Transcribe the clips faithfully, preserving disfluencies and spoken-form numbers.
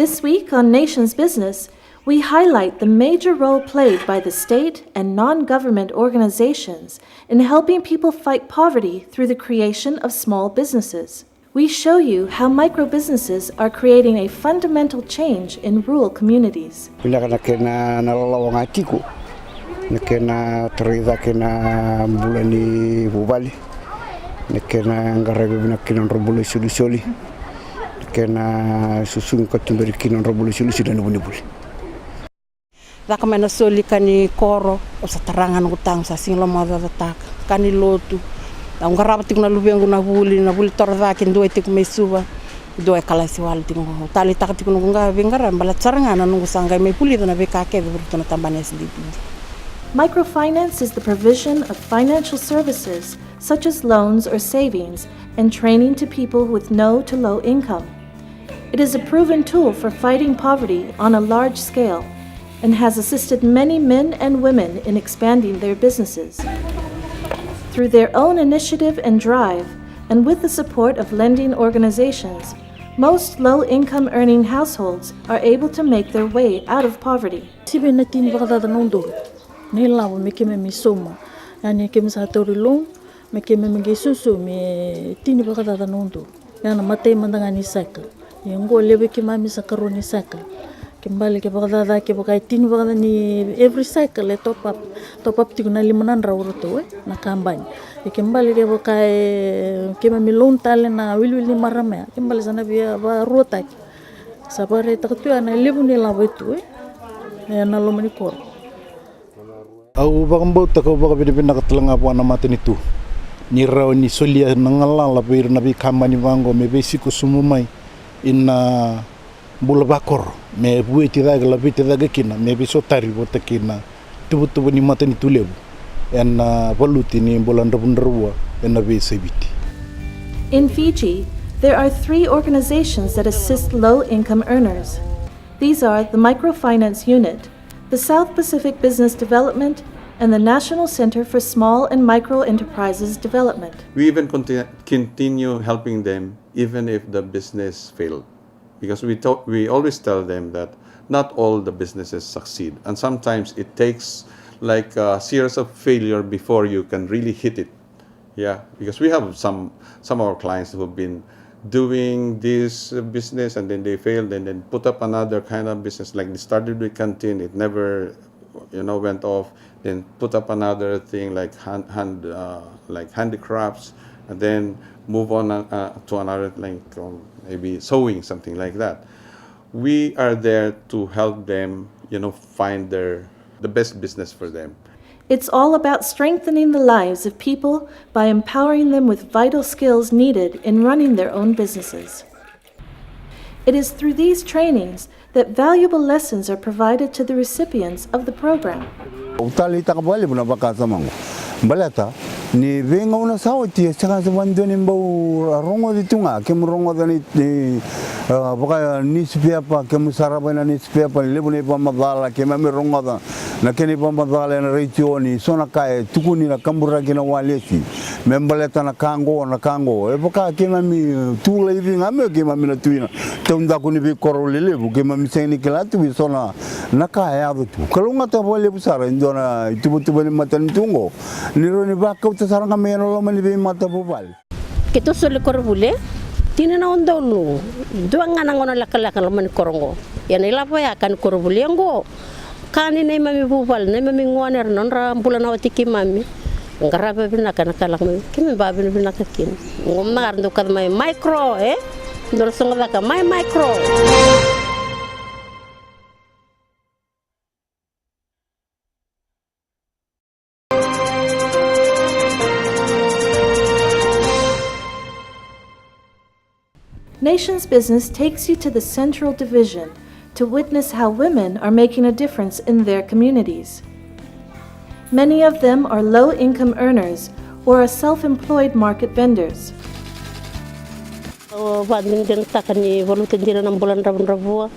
This week on Nation's Business, we highlight the major role played by the state and non-government organizations in helping people fight poverty through the creation of small businesses. We show you how micro businesses are creating a fundamental change in rural communities. Vinaka na kena na lalawa ga tiko, na kena tarai cake na bula ni vuvale, na kena qaravi vinaka kina nodra bula isolisoli, na kena susugi ka tuberi kina nodra bula isolisoli na nivunivuli. Caka mai na soli ka ni koro, au sa tara ga noqu taga, sa sega ni lomaocaocataka. Ka ni lotu. Au qarava tiko na luvequ na vuli, na vuli toro cake, dua e tiko mai Suva, dua e kalasi wale tiko qo. Au taleitaka tiko noqu qai veiqaravi, baleta sara ga na noqu sa qai mai vulica na veika kece vei iratou na tabana S D P D. Microfinance is the provision of financial services such as loans or savings and training to people with no to low income. It is a proven tool for fighting poverty on a large scale and has assisted many men and women in expanding their businesses. Through their own initiative and drive, and with the support of lending organizations, most low-income earning households are able to make their way out of poverty. Sivi na tini vakacaca na udolu na ilavo me keimami sauma. Ia ni keimami sa tauri loan, me keimami qai susu me tini vakacaca na udolu. Ia na matai mada ga ni cycle. Ia oqo levu i keimami sa karua ni cycle. Ke bale ke vakacaca ke vaka e tini vakacaca ni every cycle e top up. Top up tiko na lima na drau ratou e na kabani. Ia ke bale ke vaka e keimami loan tale na wiliwili ni marama ya. Ke bale sa na via vakaruataki. Sa vakaraitaka tu ya na levu ni lavo e tu e na loma ni koro. Au vakabauta kau vakavinavinaka tale ga vua na matanitu ni rawa ni solia na galala vei ira na veikabani vaqo me veisiko sobu mai ina bula vakoro me vueti cake, laveti cake kina me veisotari vata kina tuvatuva ni matanitu levu ena valuti ni bula dravudravua ena veiyasai Viti. In Fiji, there are three organizations that assist low-income earners. These are the Microfinance Unit, the South Pacific Business Development, and the National Center for Small and Micro Enterprises Development. We even conti-, continue helping them even if the business failed. Because we, to-, we always tell them that not all the businesses succeed. And sometimes it takes, like, a series of failure before you can really hit it. Yeah, because we have some, some of our clients who have been doing this, uh, business, and then they failed, and then put up another kind of business. Like, they started with canteen, it never, you know, went off. Then put up another thing like hand, hand, uh, like handicrafts, and then move on, uh, uh, to another, like, um, maybe sewing, something like that. We are there to help them, you know, find their, the best business for them. It's all about strengthening the lives of people by empowering them with vital skills needed in running their own businesses. It is through these trainings that valuable lessons are provided to the recipients of the program. Au taleitaka vakalevu na vakasama qo. Baleta ni veigauna sa oti e sega sa vadua ni bau rogoci tu ga, kemu rogoca ni, ni, a, vaka newspaper, kemu sarava ena newspaper, levu na ivakamacala, keimami rogoca na kena ivakamacala ena retio ni so na ka e tukuni na kaburaki na walesi me baleta na ka qo, na ka qo. E vaka keimami tu laivi ga me keimami na tu ina taudaku ni veikoro lelevu, keimami sega ni kila tu vei so na, na ka e yaco tu. Kalougata vakalevu sara e dua na ituvatuva ni matanitu qo ni rawa ni vakauta sara ga mai ena loma ni veimatavuvale. Keitou soli koronivuli e tini na udolu, dua ga na gauna lekaleka loma ni koro qo. Ia na ilavo ya ka ni koronivuli e qo. Ka ni neimami vuvale, neimami gone, era nodra bula na wati keimami. Qarava vinaka na ka lako mai, keimami vakavinavinaka kina. Qo mada ga era dau kaca mai micro, e? Dou na sogo cake mai micro. Nation's Business takes you to the Central Division to witness how women are making a difference in their communities. Many of them are low-income earners or are self-employed market vendors. Au vakadinadinataka ni valuta dina na bula dravudravua.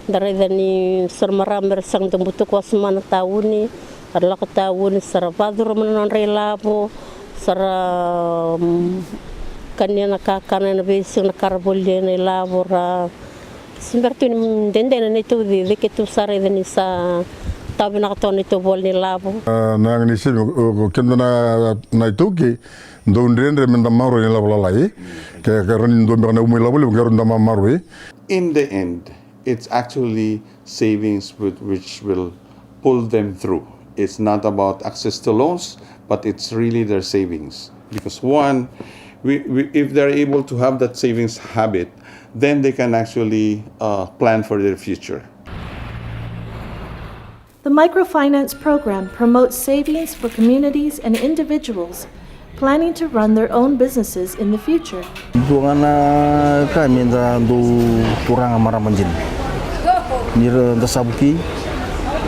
Da raica ni so na marama era sega ni butuka wasoma na tauni, era lako tauni, sa ra vakacuruma na nodra ilavo, sa ra, mm, kania na kakana ena veisiga na ka ra volia ena ilavo, ra Se bera tu ni dede na neitou cici, keitou sa raica ni sa tawa vinaka toka na neitou vola ni lavo. A, na yaga ni saving, o, o keda na, na iTaukei, dau dredre me da maroroi na ilavo lalai. Ke, ke rawa ni dua beka na uma ilavo levu, ke rawa ni da ma-, maroroi. In the end, it's actually savings with, which will pull them through. It's not about access to loans, but it's really their savings. Because one, we, we, if they're able to have that savings habit, then they can actually, uh, plan for their future. The microfinance program promotes savings for communities and individuals planning to run their own businesses in the future. Dua ga na ka me da dau turaga marama dina. Ni ra da sa vukei,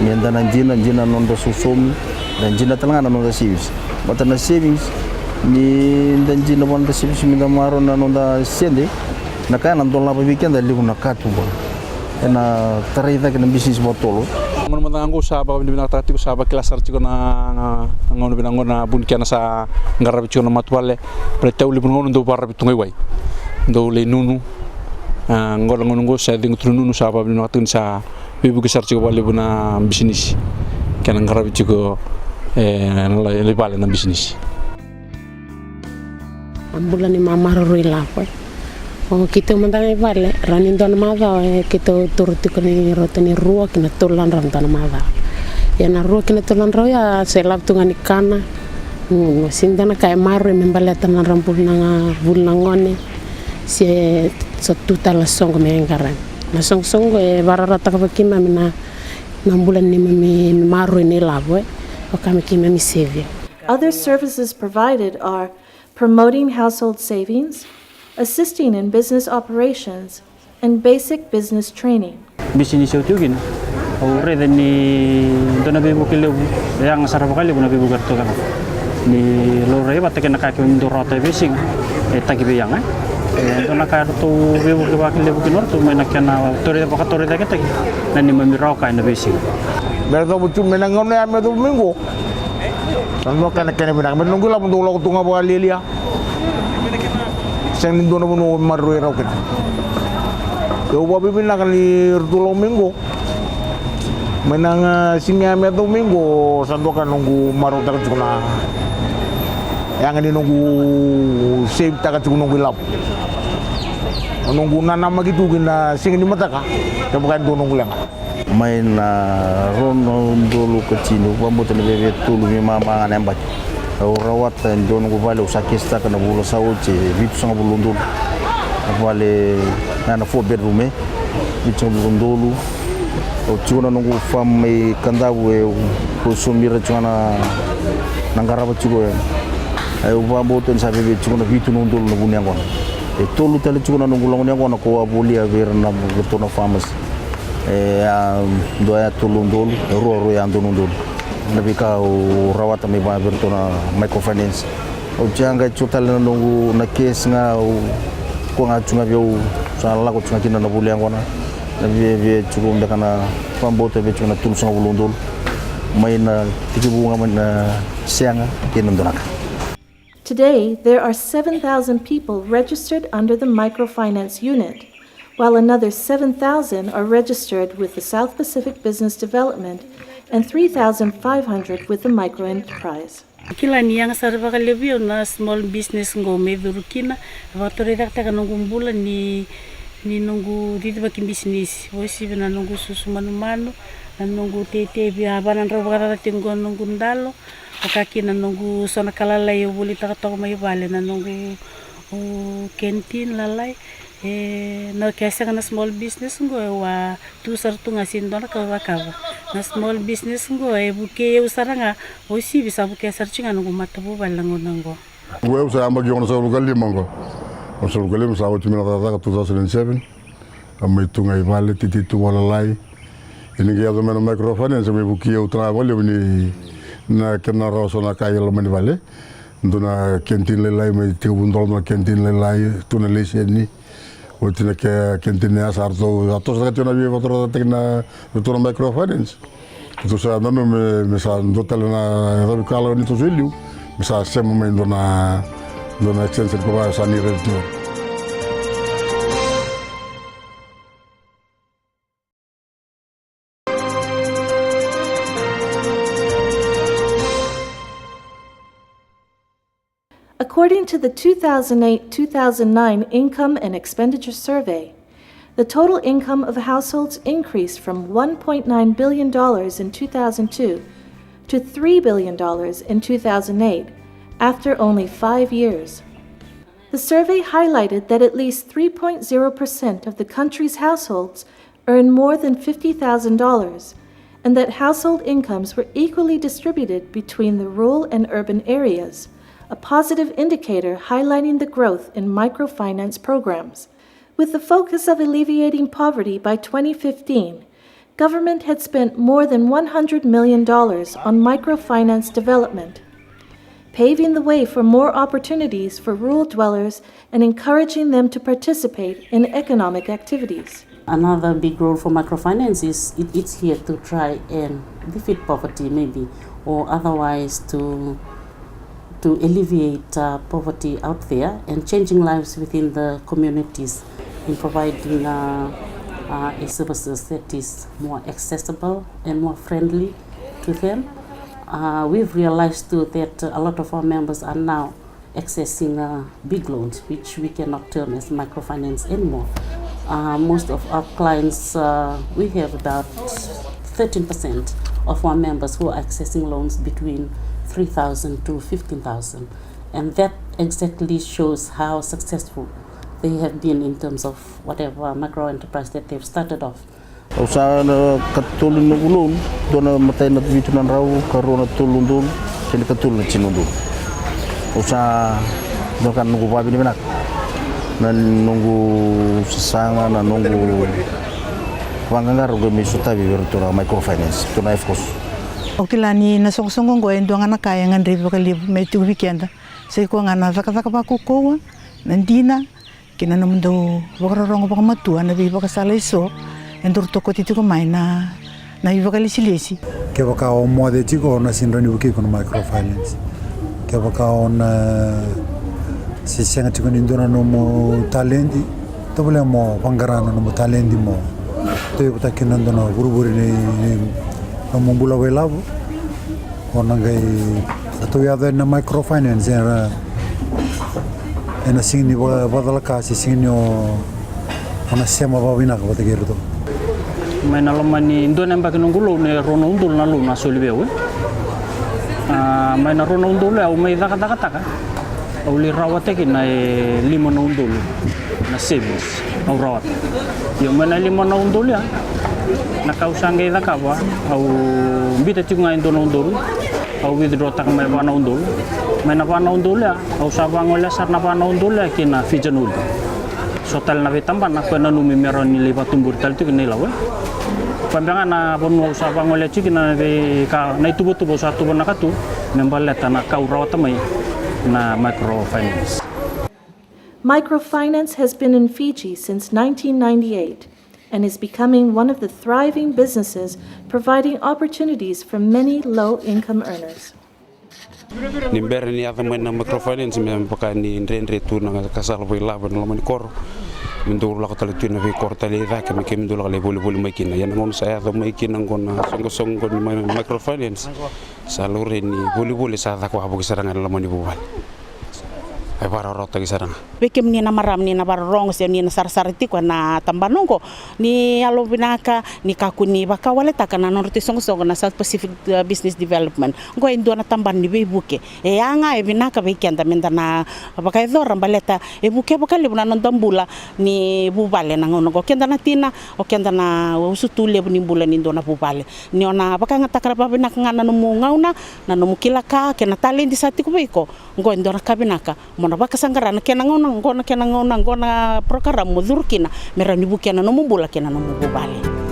me da na dina, dina na noda sosomi, da dina tale ga na noda savings. Baleta na savings, ni da dina vua na noda savings, me da maroroi na noda sede, na ka ya na dolava vei keda levu na ka tu vua. Ena tarai cake na bisinisi vakatotolo. Gauna mada ga qo sa vakavinavinakataka tiko, sa vakila sara tiko na, na gauna vinaka qo na vu ni kena sa qaravi tiko na matavuvale. Baleta levu na gauna dau vakararavi tu ga i wai, dau lai nunu. A, qo na gauna qo sa cegu tu na nunu, sa vakavinavinakataka ni sa veivuke sara tiko vakalevu na bisinisi. Kena qaravi tiko, e, na lai, lai vale na bisinisi. A bula ni mamaroroi lavo, e. O keitou mada ga i vale, rawa ni dua na macawa, e, keitou taura tiko ni rauta ni rua ki na tolu na drau dua na macawa. Ia na rua ki na tolu na drau ya, se lavo tu ga ni kana. Mm, sega ni dua na ka e maroroi me baleta na nodra bula na ga, vuli na gone. Se sa tu tale na soqo me qaravi. Na soqosoqo e vakarautaka vakakeimami na, na bula ni neimami maroroi ni lavo, e. Vaka me keimami saving. Other services provided are promoting household savings, assisting in business operations, and basic business training. Bisinisi au tu kina, au raica ni dua na veivuke levu, e yaga sara vakalevu na veivuke eratou cakava. Ni laurai vata kei na ka kemudou rawata e veisiga, e taki vei yaga. E dua na ka eratou veivuke vakalevu kina o ratou mai na kena tauri, vakatorocaketaki na neimami rawa ka ena veisiga. Me ratou tu mai na gauna ya me ratou mai qo. Sa dua na ka na kena vinaka, me noqu ilavo dau lako tu ga vakalialia. Sega ni dua na vanua au maroroi rawa kina. Au vakavinavinaka ni ratou lako mai qo. Mai na ga siga ya me yacova mai qo, sa dua ka noqu marautaka tiko na yaga ni noqu save taka tiko noqu ilavo. Noqu nanamaki tu ki na siga ni mataka, kevaka e dua noqu leqa. Mai na rua na udolu ka tini, au vakabauta ni via tolu me mama ga na yabaki. Au rawata e dua noqu vale, au sa kesitaka na vula sa oti, e vitusagavulu na udolu. Na vale ga na four bedroom, e vitusagavulu na udolu. Au tiko na noqu farm mai Kadavu, e au somi ira tiko ga na qarava tiko, e au vakabauta ni sa veve tiko na vitu na udolu na vu ni yaqona. E tolu tale tiko na noqu lako ni yaqona ko au a volia vei ira na, vei iratou na farmers. E a dua ya tolu na udolu, e rua, rua ya dua na udolu. Na veika au rawata mai vei iratou na microfinance. Au tiko ga tiko tale na noqu na cash ga, au koya ga tiko ga vei au, sa lako tiko ga kina na vuli yaqona. Na via, via tiko beka na vakabauta via tiko na tolusagavulu na udolu. Mai na tekivu ga mai na sega kei na dua na ka. Today, there are seven thousand people registered under the microfinance unit, while another seven thousand are registered with the South Pacific Business Development and three thousand five hundred with the microenterprise. Kila ni yaga sara vakalevu au na small business qo me curu kina, e vakatorocaketaka noqu bula ni, ni noqu cici vakabisinisi. Uasivi na noqu susu manumanu, na noqu teitei via va na drau vakacaca tiko qo na noqu dalo, vaka kina noqu so na ka lalai au volitaka toka mai vale, na noqu, o, canteen lalai. E na ke sega na small business qo, e au a tu sara tu ga, sega ni dua na ka au cakava. Na small business qo e vukei au sara ga, uasivi sa vukea sara tiko ga noqu matavuvale na gauna qo. Au sa yabaki onosagavulu ka lima qo. Onosagavulu ka lima sa oti mai na cakacaka two thousand and seven. A mai tu ga i vale, teitei tu vakalalai. Ia ni qai yaco mai na microfinance, mai vukei au tu ga vakalevu ni na kena rawa so na ka i loma ni vale. Dua na canteen lailai, mai tekivu dola dua na canteen lailai, tu na laiseni. Oti na ke, canteen ya sa ratou, sa tosotaka tiko na veivakatorocaketaki na, vei ratou na microfinance. Ratou sa nanuma me, me sa dua tale na yacavi ka lako ni toso i liu, me sa sema mai dua na, dua na extension ko vaka sa ni raica tiko. According to the two thousand eight two thousand nine Income and Expenditure Survey, the total income of households increased from one point nine billion dollars in two thousand two to three billion dollars in two thousand eight, after only five years. The survey highlighted that at least three point zero percent of the country's households earn more than fifty thousand dollars, and that household incomes were equally distributed between the rural and urban areas, a positive indicator highlighting the growth in microfinance programs. With the focus of alleviating poverty by twenty fifteen, government had spent more than one hundred million dollars on microfinance development, paving the way for more opportunities for rural dwellers and encouraging them to participate in economic activities. Another big role for microfinance is it, it's here to try and defeat poverty, maybe, or otherwise to to alleviate uh, poverty out there and changing lives within the communities in providing uh, uh, a services that is more accessible and more friendly to them. Uh, we've realized too that a lot of our members are now accessing uh, big loans, which we cannot term as microfinance anymore. Uh, most of our clients, uh, we have about thirteen percent of our members who are accessing loans between three thousand to fifteen thousand. And that exactly shows how successful they have been in terms of whatever micro enterprise that they've started off. Au sa na katolu ni noqu loan, dua na matai na vitu na drau, karua na tolu na udolu, kei na katolu na tini na udolu. Au sa dua ka na noqu vavinavinaka na noqu sasaga, na noqu vaqaqara qo me sotavi vei iratou na microfinance, tu na F C O S. Au kila ni na soqosoqo qo e dua ga na ka e gadrevi vakalevu me tiko vei keda. Sai koya ga na cakacaka vakaukauwa, na dina, kei na nomudou vakarorogo vakamatua na veivakasala eso e duru tokoti tiko mai na, na ivakalesilesi. Kevaka o moce tiko, o na sega ni vukei iko na microfinance. Kevaka o na se sega tiko ni dua na nomu taledi, tovolea mo vaqara na nomu taledi mo tauyavutaka kina dua na vurevure ni, ni nomu bula vakailavo. O na qai ratou yaco yani na microfinance era ena sega ni vakacalaka se sega ni o na sema vakavinaka vata kei iratou. Mai na loma ni dua na yabaki noqu loan e rua na udolu na loan a soli vei au. A, mai na rua na udolu au mai cakacakataka. Au lai rawata kina e lima na udolu na savings au rawata. Io, mai na lima na udolu ya, na ka au sa qai cakava, au bita tiko ga e dua na udolu, au withdrawtaka mai va na udolu. Mai na va na udolu ya au sa vagolea sara na va na udolu ya ki na Fijian Holding. So tale na veitabana koya nanumi me rawa ni lai vatuburi tale tiko na ilavo. Koya beka ga na vanua au sa vagolea tiko kina na veika, na ituvatuva au sa tuvanaka tu me baleta na ka au rawata mai na microfinance. Microfinance has been in Fiji since nineteen ninety-eight and is becoming one of the thriving businesses, providing opportunities for many low-income earners. Ni bera ni yaco mai na microfinance me vaka ni dredre tu na kasala vakailavo ena loma ni koro. Me dou lako tale tu ena veikoro tale i cake me kemudou lako lai volivoli mai kina. Ia na gauna sa yaco mai kina qo na soqosoqo ni mi-, microfinance, sa laurai ni volivoli sa caka wavoki sara ga ena loma ni vuvale. E vakarawarawataki sara ga. Vei kemuni na marama ni na vakarorogo se ni na sarasara tiko ena tabana oqo, ni yalovinaka ni kakua ni vakawaletaka na nodratou isoqosoqo na South Pacific, uh, Business Development. Oqo e dua na tabana ni veivuke. E yaga, e vinaka vei keda meda na vakayacora baleta e vukea vakalevu na noda bula ni vuvale na gauna oqo. Keda na tina, o keda na usutu levu ni bula ni dua na vuvale. Ni o na vakayagataka vakavinaka ga na nomu gauna, na nomu kila ka kei na taledi sa tiko vei iko. Oqo e dua na ka vinaka mo na vakasaqara na kena gauna, oqo na kena gauna, oqo na program mo curu kina me rawa ni vukea na nomu bula kei na nomu vuvale.